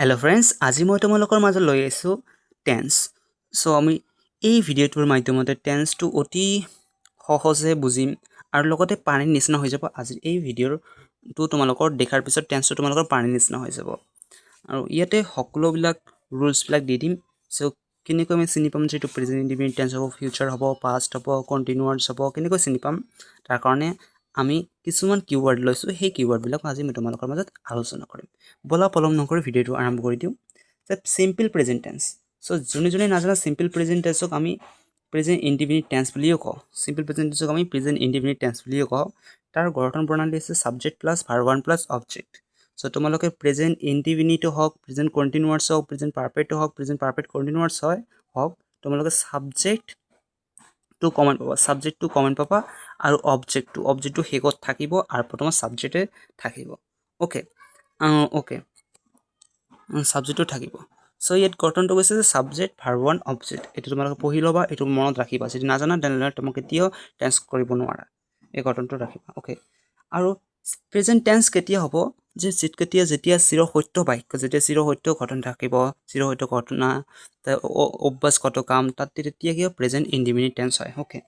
Hello' friends, আজি মই তোমালোকৰ মাজত লৈ আহিছোঁ টেন্স। চ' আমি এই ভিডিঅ'টোৰ মাধ্যমতে টেন্সটো অতি সহজে বুজিম আৰু লগতে পানীৰ নিচিনা হৈ যাব। আজিৰ এই ভিডিঅ'টো তোমালোকৰ দেখাৰ পিছত টেন্সটো তোমালোকৰ পানীৰ নিচিনা হৈ যাব। আৰু ইয়াতে সকলোবিলাক ৰুলছবিলাক দি দিম। চ' কেনেকৈ আমি চিনি পাম যে এইটো প্ৰেজেণ্ট ইনডিফিনিট টেন্স হ'ব, ফিউচাৰ হ'ব, পাষ্ট হ'ব, কণ্টিনিউৱাছ হ'ব, কেনেকৈ চিনি পাম? তাৰ কাৰণে আমি কিছুমান কিৱৰ্ড লৈছোঁ। সেই কিৱৰ্ডবিলাক আজি মই তোমালোকৰ মাজত আলোচনা কৰিম। ব'লা, পলম নকৰি ভিডিঅ'টো আৰম্ভ কৰি দিওঁ যে চিম্পল প্ৰেজেণ্ট টেন্স। চ' যোনে যোনে নাজানা, চিম্পল প্ৰেজেণ্ট টেন্সক আমি প্ৰেজেণ্ট ইনডিফিনিট টেন্স বুলিও কওঁ। চিম্পল প্ৰেজেণ্ট টেন্সক আমি প্ৰেজেণ্ট ইনডিফিনিট টেন্স বুলিও কওঁ। তাৰ গঠন প্ৰণালী আছে subject plus verb one plus object. So তোমালোকে প্ৰেজেণ্ট ইনডিফিনিটো হওক, প্ৰেজেণ্ট কণ্টিনিউৱাছ হওক, প্ৰেজেণ্ট পাৰফেক্টো হওক, প্ৰেজেণ্ট পাৰফেক্ট কণ্টিনিউৱাছ হয় হওক, তোমালোকে ছাবজেক্টটো কমন পাবা, ছাবজেক্টটো কমন পাবা আৰু অবজেক্টটো শেষত থাকিব আৰু প্ৰথমত ছাবজেক্টে থাকিব। অ'কে অ'কে ছাবজেক্টটো থাকিব। চ' ইয়াত গঠনটো কৈছে যে ছাবজেক্ট, ভাৰ্ব ওৱান, অবজেক্ট। এইটো তোমালোকে পঢ়ি ল'বা, এইটো মনত ৰাখিবা। যদি নাজানা, তেনেহ'লে তোমাক কেতিয়াও টেন্স কৰিব নোৱাৰা। এই গঠনটো ৰাখিবা। অ'কে, আৰু প্ৰেজেণ্ট টেন্স কেতিয়া হ'ব যে কেতিয়া যেতিয়া চিৰসত্য বাক্য, যেতিয়া চিৰসত্য ঘটনা থাকিব, চিৰসত্য ঘটনা, অভ্যাসগত কাম, তাত তেতিয়া কি হয়? প্ৰেজেণ্ট ইনডিফিনিট টেন্স হয়। অ'কে,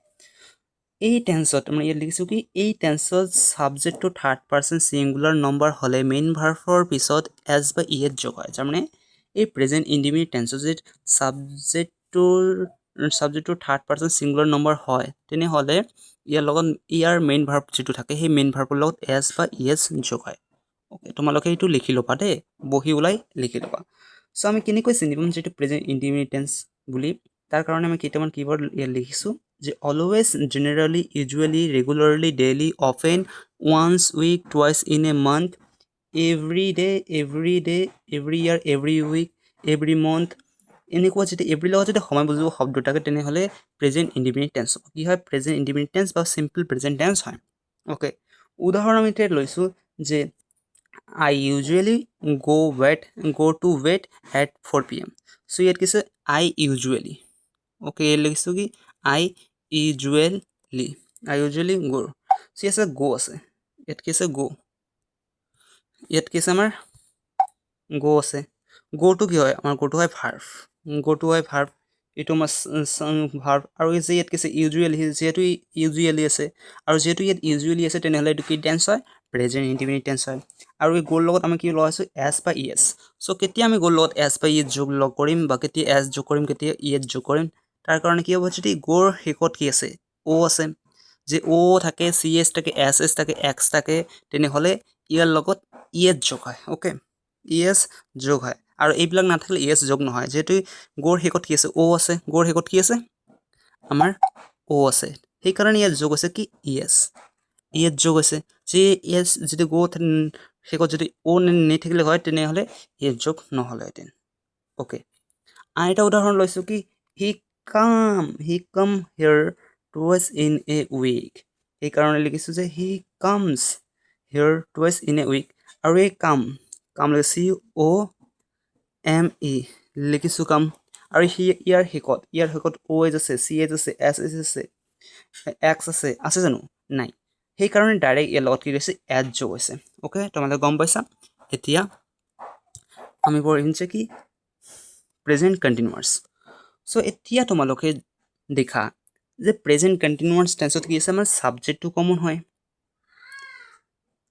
এই টেন্সত মই ইয়াত লিখিছোঁ কি, এই টেন্সত ছাবজেক্টটো থাৰ্ড পাৰ্চন ছিংগুলাৰ নম্বৰ হ'লে মেইন ভাৰ্বৰ পিছত এছ বা ই এছ যোগ হয়। তাৰমানে এই প্ৰেজেণ্ট ইনডিফিনিট টেন্সত যদি ছাবজেক্টটোৰ থাৰ্ড পাৰ্চন ছিংগুলাৰ নম্বৰ হয়, তেনেহ'লে ইয়াৰ লগত ইয়াৰ মেইন ভাৰ্ব যিটো থাকে, সেই মেইন ভাৰ্বৰ লগত এছ বা ই এছ যোগ হয়। অ'কে, তোমালোকে এইটো লিখি ল'বা দেই, বহি ওলাই লিখি ল'বা। চ' আমি কেনেকৈ চিনি পাম যিটো প্ৰেজেণ্ট ইনডিফিনিট টেন্স বুলি? তাৰ কাৰণে আমি কেইটামান কিৱৰ্ড ইয়াত লিখিছোঁ যে always, generally, usually, regularly, daily, often, once week, twice in a month, every day, every day, every year, every week, every month, এনেকুৱা যেতিয়া এভৰি লগত যদি সময় বুজোৱা শব্দ থাকে, তেনেহ'লে প্ৰেজেণ্ট ইনডিফিনিট টেন্স হ'ব। কি হয়? প্ৰেজেণ্ট ইনডিফিনিট টেন্স বা চিম্পল প্ৰেজেণ্ট টেন্স হয়। অ'কে, উদাহৰণ আমি এতিয়া লৈছোঁ যে I usually go to bed at 4 p.m. So ইয়াত কি আছে? I usually. Okay, ইয়াত লিখিছোঁ কি? I usually go. So আছে গ' আছে। ইয়াত কি আছে? গ'। ইয়াত কি আছে? আমাৰ গ' আছে। গ'টো কি হয়? আমাৰ গ'টো হয় ভাৰ্ভ। গ'টো হয় ভাৰ্ভ। এইটো আমাৰ ভাৰ্ভ। আৰু এই যে ইয়াত কি আছে? ইউজুৱেলি। যিহেতু ইউজুৱেলি আছে আৰু যিহেতু ইয়াত ইউজুৱেলি আছে, তেনেহ'লে এইটো কি টেন্স হয়? প্ৰেজেণ্ট ইনডিফিনিট টেন্স হয়। আৰু এই গ'ৰ লগত আমি কি লগাইছোঁ? এছ বা ই এছ। চ' কেতিয়া আমি গ'ৰ লগত এছ বা ই এছ যোগ লগ কৰিম বা কেতিয়া এছ যোগ কৰিম, কেতিয়া ই এছ যোগ কৰিম, তাৰ কাৰণে কি হ'ব? যদি গ'ৰ শেষত কি আছে? অ' আছে, যে অ' থাকে, চি এছ থাকে, এছ এছ থাকে, এক্স থাকে, তেনেহ'লে ইয়াৰ লগত ই এছ যোগ হয়। অ'কে, ই এছ যোগ হয়। আৰু এইবিলাক নাথাকিলে ই এছ যোগ নহয়। যিহেতু গ'ৰ শেষত কি আছে? অ' আছে। গ'ৰ শেষত কি আছে? আমাৰ অ' আছে। সেইকাৰণে ইয়াত যোগ হৈছে কি? ই এছ। ই এছ যোগ হৈছে। যে এছ যদি গ' শেষত যদি অ' নাথাকিলে হয়, তেনেহ'লে ই এছ যোগ নহ'লেহেঁতেন। অ'কে, আন এটা উদাহৰণ লৈছোঁ কি, he come here twice in a week. সেইকাৰণে লিখিছোঁ যে he comes here twice in a week. আৰু এই কাম, কাম চি অ' এম ই লিখিছোঁ কাম। আৰু সি ইয়াৰ শেষত অ' এইচ আছে, চি এইচ আছে, এছ এইচ আছে, এক্স আছে, আছে জানো? নাই। সেইকাৰণে ডাইৰেক্ট ইয়াৰ লগত কি হৈছে? এছ যোগ হৈছে। অ'কে, তোমালোকে গম পাইছা। এতিয়া আমি পঢ়িম যে কি, প্ৰেজেণ্ট কণ্টিনিউৱাছ। চ' এতিয়া তোমালোকে দেখা যে প্ৰেজেণ্ট কণ্টিনিউৱাছ টেন্সত কি আছে? আমাৰ ছাবজেক্টটো কমন হয়,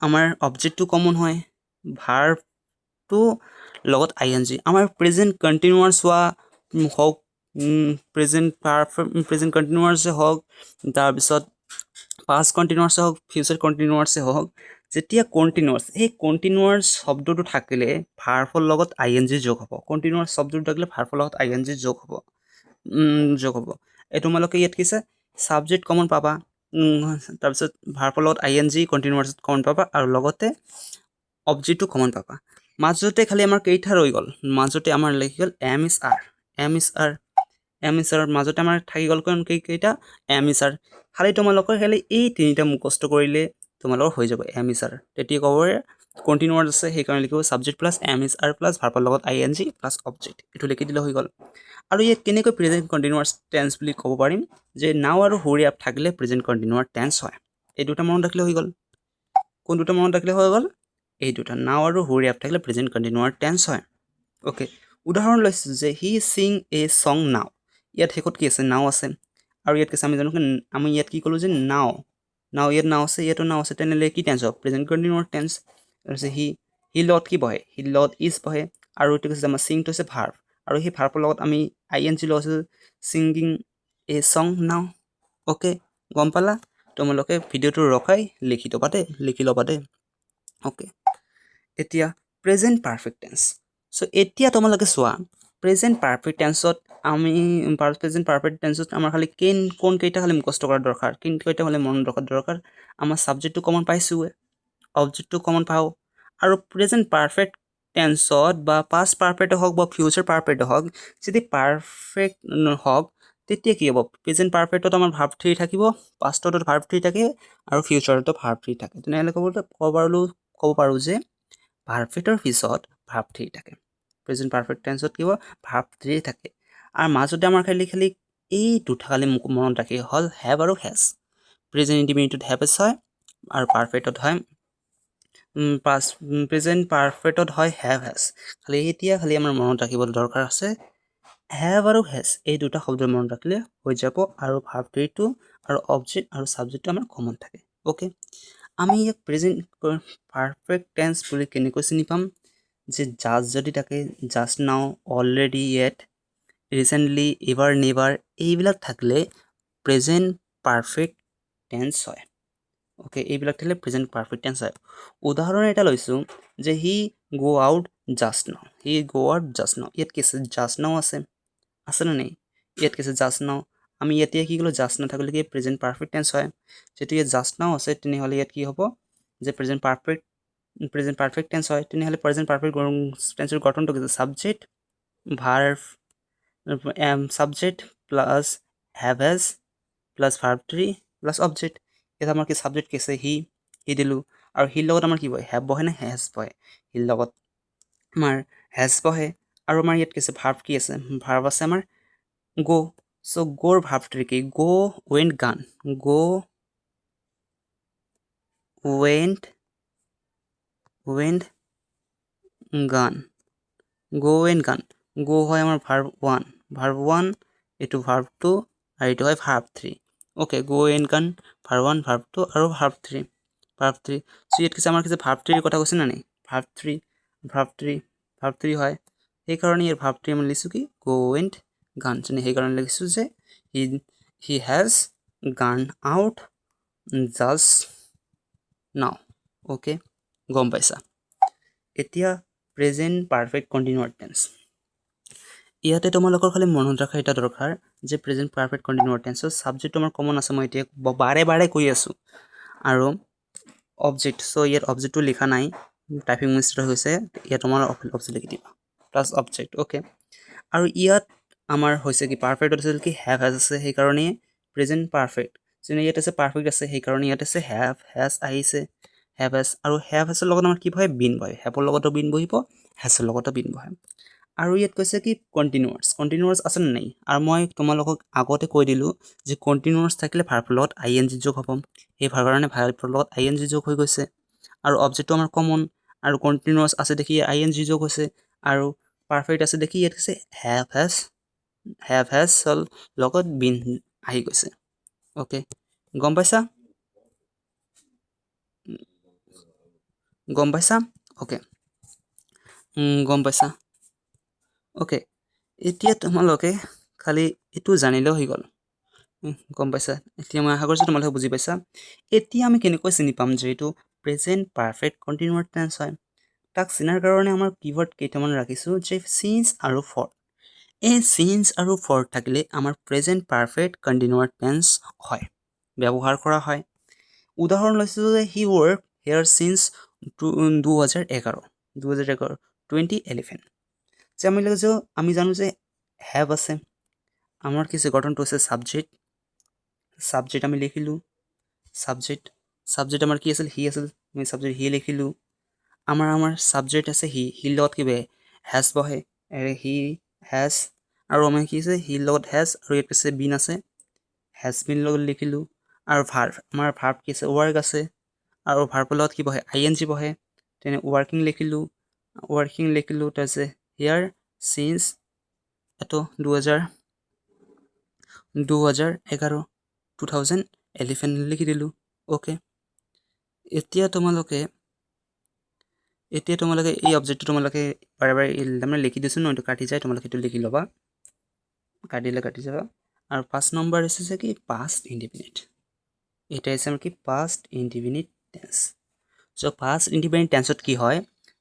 আমাৰ অবজেক্টটো কমন হয়, ভাৰ্বটো লগত আই এন জি। আমাৰ প্ৰেজেণ্ট কণ্টিনিউৱাছ হোৱা হওক, প্ৰেজেণ্ট কণ্টিনিউৱাছে হওক, তাৰপিছত পাষ্ট কণ্টিনিউৱাছে হওক, ফিউচাৰ কণ্টিনিউৱাছে হওক, যেতিয়া কণ্টিনিউৱাছ, সেই কণ্টিনিউৱাছ শব্দটো থাকিলে ভাৰ্বৰ লগত আই এন জি যোগ হ'ব। কণ্টিনিউৱাছ শব্দটো থাকিলে ভাৰ্বৰ লগত আই এন জি যোগ হ'ব। এই তোমালোকে ইয়াত কি আছে? ছাবজেক্ট কমন পাবা, তাৰপিছত ভাৰ্বৰ লগত আই এন জি কণ্টিনিউৱাছত কমন পাবা আৰু লগতে অবজেক্টটো কমন পাবা। মাজতে খালি আমাৰ কেইটা ৰৈ গ'ল? মাজতে আমাৰ লাগি গ'ল am, is, are, am, is, are, am, is, are। মাজতে আমাৰ থাকি গ'ল কোন কেইটা? M, is, R. খালি তোমালোকৰ খালি এই তিনিটা মুখস্থ কৰিলে তোমালোকৰ হৈ যাব। এম, is, আৰ তেতিয়া ক'ব কণ্টিনিউৱাছ আছে, সেইকাৰণে লিখিব subject plus am, is, are plus ভাৰ্বৰ লগত আই এন জি প্লাছ অবজেক্ট। এইটো লিখি দিলে হৈ গ'ল। আৰু ইয়াত কেনেকৈ প্ৰেজেণ্ট কণ্টিনিউৱাছ টেন্স বুলি ক'ব পাৰিম যে নাও আৰু হুৰি আপ থাকিলে প্ৰেজেণ্ট কণ্টিনিউৱাছ টেন্স হয়। এই দুটা মনত ৰাখিলে হৈ গ'ল। কোন দুটা মনত ৰাখিলে হৈ গ'ল? এই দুটা, নাও আৰু হুৰি আপ থাকিলে প্ৰেজেণ্ট কণ্টিনিউৱাছ টেন্স হয়। অ'কে, উদাহৰণ লৈছোঁ যে he sing a song now. ইয়াত শেষত কি আছে? নাও আছে। আৰু ইয়াত কি আছে আমি জানো, আমি ইয়াত কি ক'লোঁ যে নাও, নাও, ইয়াত নাও আছে, ইয়াতো নাও আছে, তেনেহ'লে কি টেন্স হ'ব? প্ৰেজেণ্ট কণ্টিনিউৰ টেন্স। তাৰপিছত হি, হি লগত কি বহে? হি লগত is বহে। আৰু এইটো কৈছে আমাৰ চিংটো হৈছে ভাৰ্ভ, আৰু সেই ভাৰ্ভৰ লগত আমি আই এন জি লগাইছোঁ, singing a song now. Okay, গম পালা? তোমালোকে ভিডিঅ'টো ৰখাই লিখি থ'বা দেই, লিখি ল'বা দেই। অ'কে, এতিয়া প্ৰেজেণ্ট পাৰফেক্ট টেন্স। চ' এতিয়া তোমালোকে চোৱা, প্ৰেজেণ্ট পাৰফেক্ট টেন্সত আমি, প্ৰেজেণ্ট পাৰফেক্ট টেন্সত আমাৰ খালি কোনকেইটা খালি মুখস্থ কৰাৰ দৰকাৰ, কোনকেইটা খালি মনত ৰখাৰ দৰকাৰ। আমাৰ ছাবজেক্টটো কমন পাইছোঁৱে, অবজেক্টটো কমন পাওঁ। আৰু প্ৰেজেণ্ট পাৰফেক্ট টেন্সত বা পাষ্ট পাৰফেক্ট হওক বা ফিউচাৰ পাৰফেক্ট হওক, যদি পাৰফেক্ট হওক তেতিয়া কি হ'ব? প্ৰেজেণ্ট পাৰফেক্টত আমাৰ ভাৰ্ব থ্ৰী থাকিব, পাষ্টত ভাৰ্ব থ্ৰী থাকে আৰু ফিউচাৰতো ভাৰ্ব থ্ৰী থাকে। তেনেহ'লে ক'ব পাৰোঁ যে পাৰফেক্টৰ পিছত ভাৰ্ব থ্ৰী থাকে। প্ৰেজেণ্ট পাৰফেক্ট টেন্সত কি হ'ব? ভাৰ্ব থ্ৰী থাকে। আৰু মাজতে আমাৰ খালি খালি এই দুটা খালি মনত ৰাখি হ'ল, have আৰু হেজ। প্ৰেজেণ্ট ইনডিফিনিটত have, has হয় আৰু পাৰফেক্টত হয় পাছ, প্ৰেজেণ্ট পাৰফেক্টত হয় have, has. খালি এতিয়া খালি আমাৰ মনত ৰাখিব দৰকাৰ আছে have আৰু হেজ, এই দুটা শব্দ মনত ৰাখিলে হৈ যাব। আৰু ভাৰ্ব থ্ৰীটো আৰু অবজেক্ট আৰু ছাবজেক্টটো আমাৰ কমন থাকে। অ'কে, আমি ইয়াক প্ৰেজেণ্ট পাৰফেক্ট টেন্স বুলি কেনেকৈ চিনি পাম যে জাষ্ট যদি থাকে, just now, already, yet, recently, ever, never, এইবিলাক থাকিলে প্ৰেজেণ্ট পাৰফেক্ট টেন্স হয়। অ'কে, এইবিলাক থাকিলে প্ৰেজেণ্ট পাৰফেক্ট টেন্স হয়। উদাহৰণ এটা লৈছোঁ যে he go out just now, he go out just now. ইয়াত কি আছে? জাষ্ট নাও আছে, আছেনে নাই? ইয়াত কি আছে? জাষ্ট নাও। আমি ইয়াতে কি ক'লোঁ? জাষ্ট নাও থাকিলে কি প্ৰেজেণ্ট পাৰফেক্ট টেন্স হয়। যিহেতু ইয়াত জাষ্ট নাও আছে, তেনেহ'লে ইয়াত কি হ'ব যে প্ৰেজেণ্ট পাৰফেক্ট টেন্স হয়। তেনেহ'লে প্ৰেজেণ্ট পাৰফেক্ট টেন্সৰ গঠনটো কি? Subject, verb, subject plus have, has plus verb three plus object. ইয়াত আমাৰ কি ছাবজেক্ট কি আছে? হি, হি দিলোঁ। আৰু হিৰ লগত আমাৰ কি বহে? Have বহে নে হেজ বহে? হিৰ লগত আমাৰ হেজ বহে। আৰু আমাৰ ইয়াত কি আছে? ভাৰ্ব কি আছে? ভাৰ্ব আছে আমাৰ গ'। চ' গ'ৰ ভাৰ্ব থ্ৰী কি? Go, went, gone. Go, went, went, gone. Go, went, gone. Go হয় আমাৰ ভাৰ্ব ওৱান, ভাৰ্ব ওৱান, এইটো ভাৰ্ব টু আৰু এইটো হয় verb three. Okay, go, went, gone, verb one, verb two আৰু verb three, verb three. So ইয়াত কৈছে আমাৰ কৈছে ভাৰ্ব থ্ৰীৰ কথা কৈছে নে নাই? Verb three, verb three, verb three হয়। সেইকাৰণে ইয়াৰ ভাৰ্ব থ্ৰী আমি লিখিছোঁ কি? গ' ৱেণ্ট গান। সেইকাৰণে লিখিছোঁ যে he has gone out just now. Okay, গম পাইছা? এতিয়া প্ৰেজেণ্ট পাৰফেক্ট কণ্টিনিউৱাৰ টেন্স। ইয়াতে তোমালোকৰ খালি মনত ৰখা এটা দৰকাৰ যে প্ৰেজেণ্ট পাৰফেক্ট কণ্টিনিউৱাৰ টেন্সৰ ছাবজেক্টটো আমাৰ কমন আছে, মই এতিয়া বাৰে বাৰে কৈ আছোঁ, আৰু অবজেক্ট। চ' ইয়াত অবজেক্টটো লিখা নাই, টাইপিং মিষ্টেক হৈছে। ইয়াত তোমাৰ অবজেক্ট লিখি দিবা, প্লাছ অবজেক্ট। অ'কে, আৰু ইয়াত আমাৰ হৈছে কি? পাৰফেক্টত আছিল কি? Have, has আছে, সেইকাৰণে প্ৰেজেণ্ট পাৰফেক্ট। যেনে ইয়াত আছে পাৰফেক্ট আছে, সেইকাৰণে ইয়াত আছে have, has আহিছে, have, has. আৰু have, হেজৰ লগত আমাৰ কি বহে? বিন বহে। হেভৰ লগতো বিন বহিব, হেজৰ লগতো বিন বহে। আৰু ইয়াত কৈছে কি? কণ্টিনিউৱাছ। কণ্টিনিউৱাছ আছেনে নাই? আৰু মই তোমালোকক আগতে কৈ দিলোঁ যে কণ্টিনিউৱাছ থাকিলে ভাৰ্বৰ লগত আই এন জি যোগ হ'ব। সেই কাৰণে ভাৰ্বৰ লগত আই এন জি যোগ হৈ গৈছে। আৰু অবজেক্টটো আমাৰ কমন আৰু কণ্টিনিউৱাছ আছে দেখি আই এন জি যোগ হৈছে। আৰু পাৰফেক্ট আছে দেখি ইয়াত কৈছে have, has, have, has লগত বিন আহি গৈছে। অ'কে, গম পাইছা? গম পাইছা? অ'কে, গম পাইছা? অ'কে, এতিয়া তোমালোকে খালি এইটো জানিলেও হৈ গ'ল। গম পাইছা? এতিয়া মই আশা কৰিছোঁ তোমালোকে বুজি পাইছা। এতিয়া আমি কেনেকৈ চিনি পাম যে এইটো প্ৰেজেণ্ট পাৰফেক্ট কণ্টিনিউৱাৰ টেন্স হয়? তাক চিনাৰ কাৰণে আমাৰ কিৱৰ্ড কেইটামান ৰাখিছোঁ যে চিন্স আৰু ফৰ। এই চিন্স আৰু ফৰ থাকিলে আমাৰ প্ৰেজেণ্ট পাৰফেক্ট কণ্টিনিউৱাৰ টেন্স হয়, ব্যৱহাৰ কৰা হয়। উদাহৰণ লৈছোঁ যে he work here since 2011, 2011, 2011। যে আমি লিখিছোঁ, আমি জানো যে have আছে। আমাৰ কি আছে? গঠনটো আছে ছাবজেক্ট, ছাবজেক্ট আমি লিখিলোঁ ছাবজেক্ট। ছাবজেক্ট আমাৰ কি আছিল? হি আছিল। আমি ছাবজেক্ট হি লিখিলোঁ। আমাৰ ছাবজেক্ট আছে হি। হিৰ লগত কি বহে? হেজ বহে। He has. আৰু আমাৰ কি আছে? হিৰ লগত হেজ আৰু ইয়াত আছে বিন আছে, হেজ বিন লগত লিখিলোঁ। আৰু ভাৰ্ভ, আমাৰ ভাৰ্ভ কি আছে? ৱৰ্ক আছে। আৰু ভাৰ্ভৰ লগত কি বহে? আই এন জি বহে। তেনে ৱৰ্কিং লিখিলোঁ, ৱৰ্কিং লিখিলোঁ। তাৰপিছত Here signs এইটো 2011, 2011 লিখি দিলোঁ। অ'কে, এতিয়া তোমালোকে এই অবজেক্টটো তোমালোকে বাৰে বাৰে তাৰমানে লিখি দিছোঁ ন, এইটো কাটি যায়, তোমালোকে সেইটো লিখি ল'বা, কাটিলে কাটি যাবা। আৰু 5 নম্বৰ হৈছে যে কি পাষ্ট ইনডিফিনিট। এটা হৈছে আমাৰ কি পাষ্ট ইনডিফিনিট টেন্স। চ' পাষ্ট ইনডিফিনিট টেন্সত কি হয়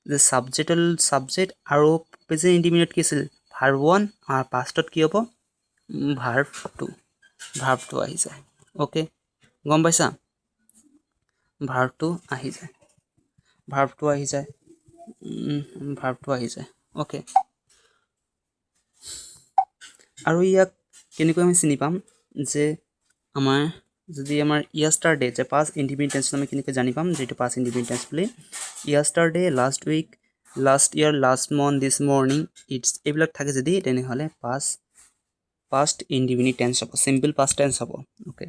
যে ছাবজেক্ট আৰু প্ৰেজেণ্ট ইনডিফিনিট কি আছিল? Verb one. আৰু পাষ্টত কি হ'ব? ভাৰ্ব টু, ভাৰ্বটো আহি যায়। অ'কে, গম পাইছা? ভাৰ্বটো আহি যায়, ভাৰ্বটো আহি যায়, ভাৰ্বটো আহি যায়। অ'কে, আৰু ইয়াক কেনেকৈ আমি চিনি পাম যে আমাৰ যদি আমাৰ য়াষ্টাৰডে যে পাষ্ট ইনডিফিনিট টেন্সত আমি কেনেকৈ জানি পাম যে এইটো পাষ্ট ইনডিফিনিট টেন্স বুলি? Yesterday, last week, last year, last month, this morning, it's এইবিলাক থাকে যদি, তেনেহ'লে পাষ্ট ইনডিফিনিট টেন্স হ'ব, চিম্পল পাষ্ট টেন্স হ'ব। অ'কে,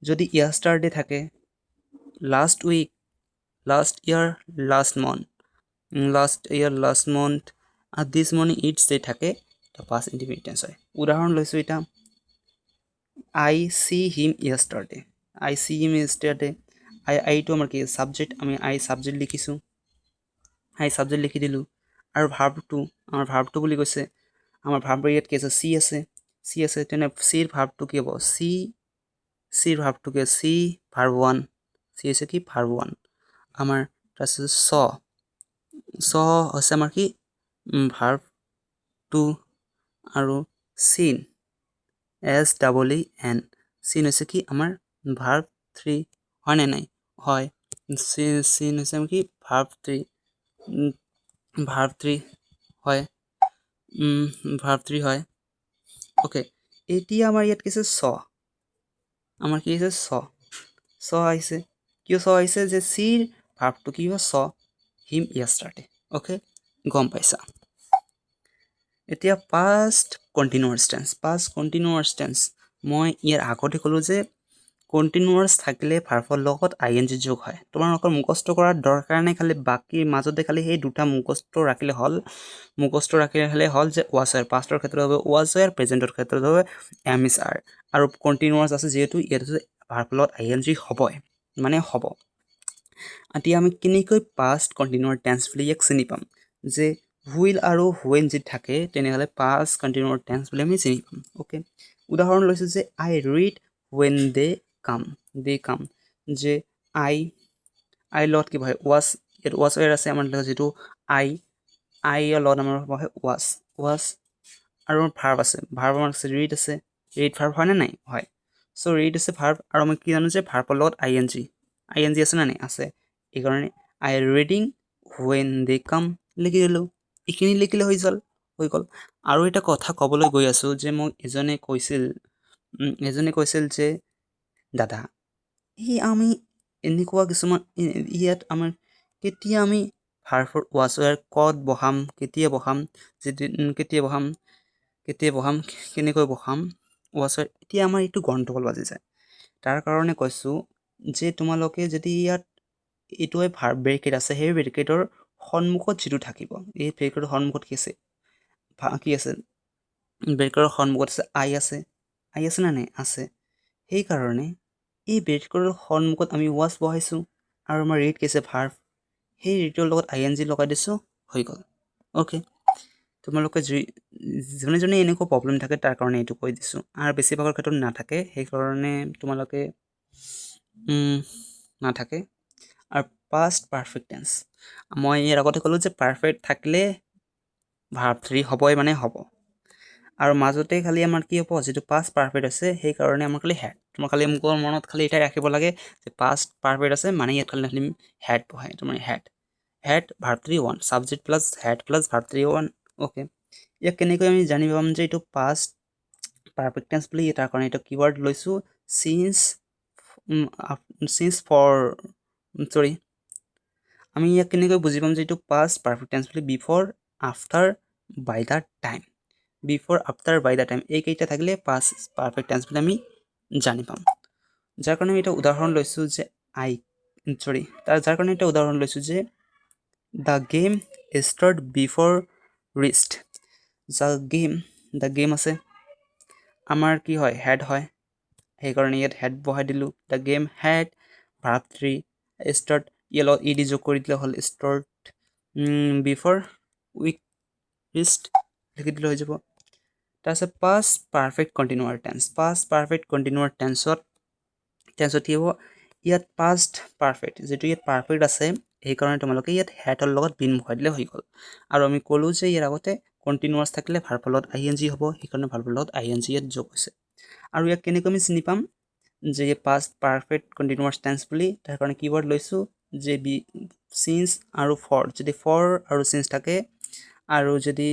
যদি য়াষ্টাৰডে থাকে, last week, last year, last month, last year, last month আৰু দিছ মৰ্ণিং, it's যে থাকে, পাষ্ট ইনডিফিনিট টেন্স হয়। উদাহৰণ লৈছোঁ এতিয়া, I see him yesterday. I see him yesterday. আইটো আমাৰ কি ছাবজেক্ট। আমি আই ছাবজেক্ট লিখিছোঁ, আই ছাবজেক্ট লিখি দিলোঁ। আৰু ভাৰ্বটো আমাৰ ভাৰ্বটো বুলি কৈছে, আমাৰ ভাৰ্বৰ ইয়াত কি আছে? চি আছে, চি আছে। তেনে চিৰ ভাৰ্বটো কি হ'ব? চিৰ ভাৰ্বটো কি? C verb one. চি হৈছে কি? ভাৰ্ব ওৱান আমাৰ। তাৰপিছত চ, চ হৈছে আমাৰ কি? Verb two. আৰু seen, S double E N, seen হৈছে কি আমাৰ? ভাৰ্ব থ্ৰী হয় নে নাই? হয়। চিন হৈছে আমাৰ কি? ভাৰ্ব থ্ৰী, ভাৰ্ব থ্ৰী হয়, ভাৰ্ব থ্ৰী হয়। অ'কে, এতিয়া আমাৰ ইয়াত কি আছে? চ। আমাৰ কি আহিছে? চ, চ আহিছে। কিয় চ আহিছে? যে চিৰ ভাৰ্বটো কি হ'ব? চ হিম য়াষ্টাৰডে। অ'কে, গম পাইছা? এতিয়া past continuous tense. Past continuous tense, মই ইয়াৰ আগতে ক'লোঁ যে কণ্টিনিউৱাছ থাকিলে ভাৰ্বৰ লগত আই এন জি যোগ হয়। তোমালোকৰ মুখস্থ কৰাৰ দৰকাৰ নাই, খালি বাকী মাজতে খালি সেই দুটা মুখস্থ ৰাখিলে হ'ল। মুখস্থ ৰাখিলে হ'লে হ'ল যে ৱাছ ৱেৰ, পাষ্টৰ ক্ষেত্ৰত হ'ব ৱাছ ৱেৰ, প্ৰেজেণ্টৰ ক্ষেত্ৰত হ'ব এম is R. আৰু কণ্টিনিউৱাছ আছে যিহেতু, ইয়াত ভাৰ্বৰ লগত আই এন জি হ'বই মানে হ'ব। এতিয়া আমি কেনেকৈ পাষ্ট কণ্টিনিউৱাছ টেন্স বুলি ইয়াক চিনি পাম যে হুইল আৰু when যি থাকে, তেনেহ'লে পাষ্ট কণ্টিনিউৱাছ টেন্স বুলি আমি চিনি পাম। অ'কে, উদাহৰণ লৈছোঁ যে I read when they come, they come। যে আই লগত কি বহে? ৱাছ। ইয়াত ৱাছ ৱেৰ আছে আমাৰ যিটো আইৰ লগত আমাৰ বহে ৱাছ, ৱাছ। আৰু ভাৰ্ব আছে, ভাৰ্ব আমাৰ আছে ৰিড আছে। ৰিড ভাৰ্ব হয়নে নাই? হয়। চ' ৰিড আছে ভাৰ্ব। আৰু আমি কি জানো যে ভাৰ্বৰ লগত আই এন জি, আই এন জি আছে নে নাই? আছে। এইকাৰণে I reading when they come লিখি দিলোঁ। এইখিনি লিখিলে হৈ গ'ল, হৈ গ'ল। আৰু এটা কথা ক'বলৈ গৈ আছোঁ যে মোক এজনে কৈছিল যে দাদা, এই আমি এনেকুৱা কিছুমান ইয়াত আমাৰ কেতিয়া আমি ভাৰ্বৰ ৱাছ ৱেৰ ক'ত বহাম, কেতিয়া বহাম, যিটো কেতিয়া বহাম, কেতিয়া বহাম, কেনেকৈ বহাম ৱাছ ৱেৰ? এতিয়া আমাৰ এইটো গণ্ডগোল বাজি যায়। তাৰ কাৰণে কৈছোঁ যে তোমালোকে যদি ইয়াত এইটোৱে ভাৰ্ব ব্ৰেকেট আছে, সেই ব্ৰেকেটৰ সন্মুখত যিটো থাকিব, এই ব্ৰেকেটৰ সন্মুখত কি আছে? কি আছে? ব্ৰেকেটৰ সন্মুখত আছে আই আছে। আই আছে নে নাই? আছে। সেইকাৰণে এই ব্ৰেকেটৰ সন্মুখত আমি ৱাছ বহাইছোঁ। আৰু আমাৰ ৰিড কি আছে? ভাৰ্ব। সেই ৰিডৰ লগত আই এন জি লগাই দিছোঁ, হৈ গ'ল। অ'কে, তোমালোকে যোনে যোনে এনেকুৱা প্ৰব্লেম থাকে, তাৰ কাৰণে এইটো কৈ দিছোঁ। আৰু বেছিভাগৰ ক্ষেত্ৰত নাথাকে, সেইকাৰণে তোমালোকে নাথাকে। আৰু পাষ্ট পাৰফেক্ট টেন্স, মই ইয়াৰ আগতে ক'লোঁ যে পাৰফেক্ট থাকিলে ভাৰ্ব থ্ৰী হ'বই মানে হ'ব। আৰু মাজতে খালি আমাৰ কি হ'ব? যিটো পাষ্ট পাৰফেক্ট আছে, সেইকাৰণে আমাৰ খালি হেড। তোমাৰ খালি মোৰ মনত খালি এটাই ৰাখিব লাগে যে পাষ্ট পাৰফেক্ট আছে মানে ইয়াত খালি হেড বহাই। তোমাৰ had verb three one, subject plus had plus verb three one. Okay, ইয়াক কেনেকৈ আমি জানি পাম যে এইটো পাষ্ট পাৰফেক্ট টেন্স বুলি? তাৰ কাৰণে এইটো কিৱৰ্ড লৈছোঁ চিন্স, চিন্স ফৰ, চৰি, আমি ইয়াক কেনেকৈ বুজি পাম যে এইটো পাষ্ট পাৰফেক্ট টেন্স বুলি? Before, after, by the time, before, after, by the time, এইকেইটা থাকিলে পাষ্ট পাৰফেক্ট টেন্স বুলি আমি জানি পাম। যাৰ কাৰণে আমি এটা উদাহৰণ লৈছোঁ যে আই চৰি তাৰ যাৰ কাৰণে এটা উদাহৰণ লৈছোঁ যে the game start before Rest. The game, the game আছে, আমাৰ কি হয়? হেড হয়, সেইকাৰণে ইয়াত হেড বহাই দিলোঁ। The game had verb three start, ইয়াৰ লগত ই ডি যোগ কৰি দিলে হ'ল। ষ্টাৰ্ট বিফৰ উইক ৰেষ্ট লিখি দিলে হৈ যাব। তাৰপিছত past perfect continuous tense. Past perfect continuous টেন্সত কি হ'ব? ইয়াত পাষ্ট পাৰফেক্ট, যিটো ইয়াত পাৰফেক্ট আছে, সেইকাৰণে তোমালোকে ইয়াত হেডৰ লগত বিন বহাই দিলে হৈ গ'ল। আৰু আমি ক'লোঁ যে ইয়াৰ আগতে কণ্টিনিউৱাছ থাকিলে ভাৰ্বৰ লগত আই এন জি হ'ব, সেইকাৰণে ভাৰ্বৰ লগত আই এন জি ইয়াত যোগ হৈছে। আৰু ইয়াক কেনেকৈ আমি চিনি পাম যে পাষ্ট পাৰফেক্ট কণ্টিনিউৱাছ টেন্স বুলি? তাৰ কাৰণে কিৱৰ্ড লৈছোঁ যে বি চিন্স আৰু ফৰ। যদি ফৰ আৰু চিন্স থাকে, আৰু যদি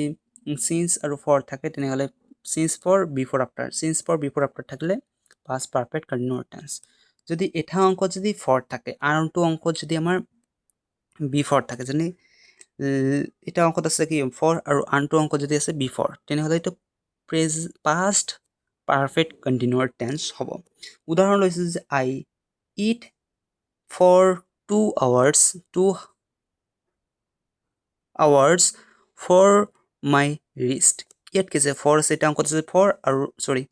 চিন্স আৰু ফৰ থাকে, তেনেহ'লে since, for, before, after, since, for, before, after থাকিলে পাষ্ট পাৰফেক্ট কণ্টিনিউৱাছ টেন্স। যদি এটা অংকত যদি ফৰ থাকে, আনটো অংকত যদি আমাৰ বিফৰ থাকে, যেনে এটা অংকত আছে কি ফৰ আৰু আনটো অংকত যদি আছে বিফৰ, তেনেহ'লে এইটো পাষ্ট পাৰফেক্ট কণ্টিনিউৱাছ টেন্স হ'ব। উদাহৰণ লৈছোঁ যে I eat for 2 hours, 2 hours for my rest. ইয়াত কি আছে? ফৰ আছে। এটা অংকত আছে ফৰ আৰু, চৰি,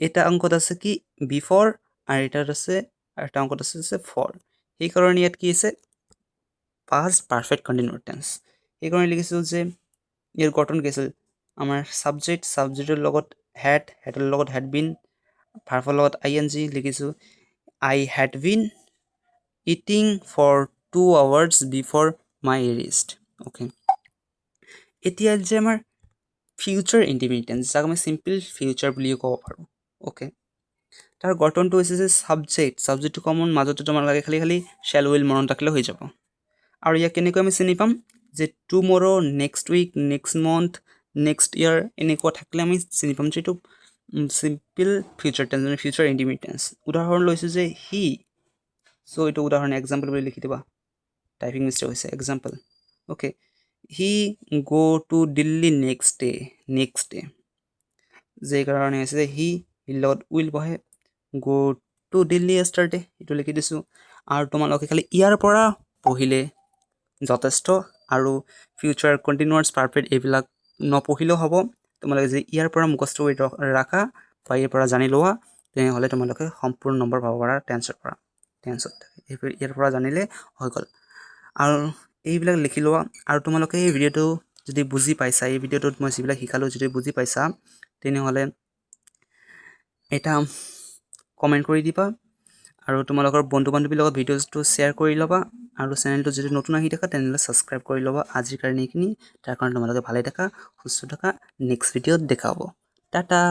এটা অংকত আছে কি বিফৰ আৰু এটাত আছে, এটা অংকত আছে ফৰ। সেইকাৰণে ইয়াত কি আছে? Past perfect continuous tense. সেইকাৰণে লিখিছোঁ যে ইয়াৰ গঠন কি আছিল? আমাৰ ছাবজেক্ট, ছাবজেক্টৰ লগত হেড, হেডৰ লগত হেড বিন, ভাৰ্বৰ লগত আই এন জি। লিখিছোঁ I had been eating for 2 hours before my rest. Okay, এতিয়া যে আমাৰ ফিউচাৰ ইনডিফিনিট টেন্স, যাক আমি চিম্পল ফিউচাৰ বুলিও ক'ব পাৰোঁ, অ'কে, তাৰ গঠনটো হৈছে যে ছাবজেক্ট, ছাবজেক্টটো কমন, মাজতে তোমালোকে খালি খালি শ্বেল, will মনত ৰাখিলে হৈ যাব। আৰু ইয়াক কেনেকৈ আমি চিনি পাম যে tomorrow, next week, next month, next year এনেকুৱা থাকিলে আমি চিনি পাম যে এইটো চিম্পল ফিউচাৰ টেন্স, মানে ফিউচাৰ ইনডিফিনিট টেন্স। উদাহৰণ লৈছোঁ যে হি, চ' এইটো উদাহৰণ, এক্সাম্পল বুলি লিখি দিবা, টাইপিং মিষ্টেক হৈছে, example. Okay, he go to Delhi next day. Next day যে কাৰণে হৈছে যে হি, হিৰ লগত will বহে, গ' টু দিল্লী য়েষ্টাৰডে, এইটো লিখি দিছোঁ। আৰু তোমালোকে খালি ইয়াৰ পৰা পঢ়িলে যথেষ্ট আৰু ফিউচাৰ কণ্টিনিউৱাছ, পাৰফেক্ট এইবিলাক নপঢ়িলেও হ'ব। তোমালোকে যদি ইয়াৰ পৰা মুখস্থ কৰি ৰাখা বা ইয়াৰ পৰা জানি লোৱা, তেনেহ'লে তোমালোকে সম্পূৰ্ণ নম্বৰ পাব পাৰা টেন্সৰ পৰা। টেন্সত ইয়াৰ পৰা জানিলে হৈ গ'ল। আৰু এইবিলাক লিখি লোৱা। আৰু তোমালোকে এই ভিডিঅ'টো যদি বুজি পাইছা, এই ভিডিঅ'টোত মই যিবিলাক শিকালোঁ যদি বুজি পাইছা, তেনেহ'লে এটা কমেণ্ট কৰি দিবা আৰু তোমালোকৰ বন্ধু বান্ধৱীৰ লগত ভিডিঅ'টো শ্বেয়াৰ কৰি ল'বা। আৰু চেনেলটো যদি নতুন আহি থাকা, তেনেহ'লে ছাবস্ক্ৰাইব কৰি ল'বা। আজিৰ কাৰণে এইখিনি। তাৰ কাৰণে তোমালোকে ভালে থাকা, সুস্থ থাকা। নেক্সট ভিডিঅ'ত দেখা হ'ব। টাটা।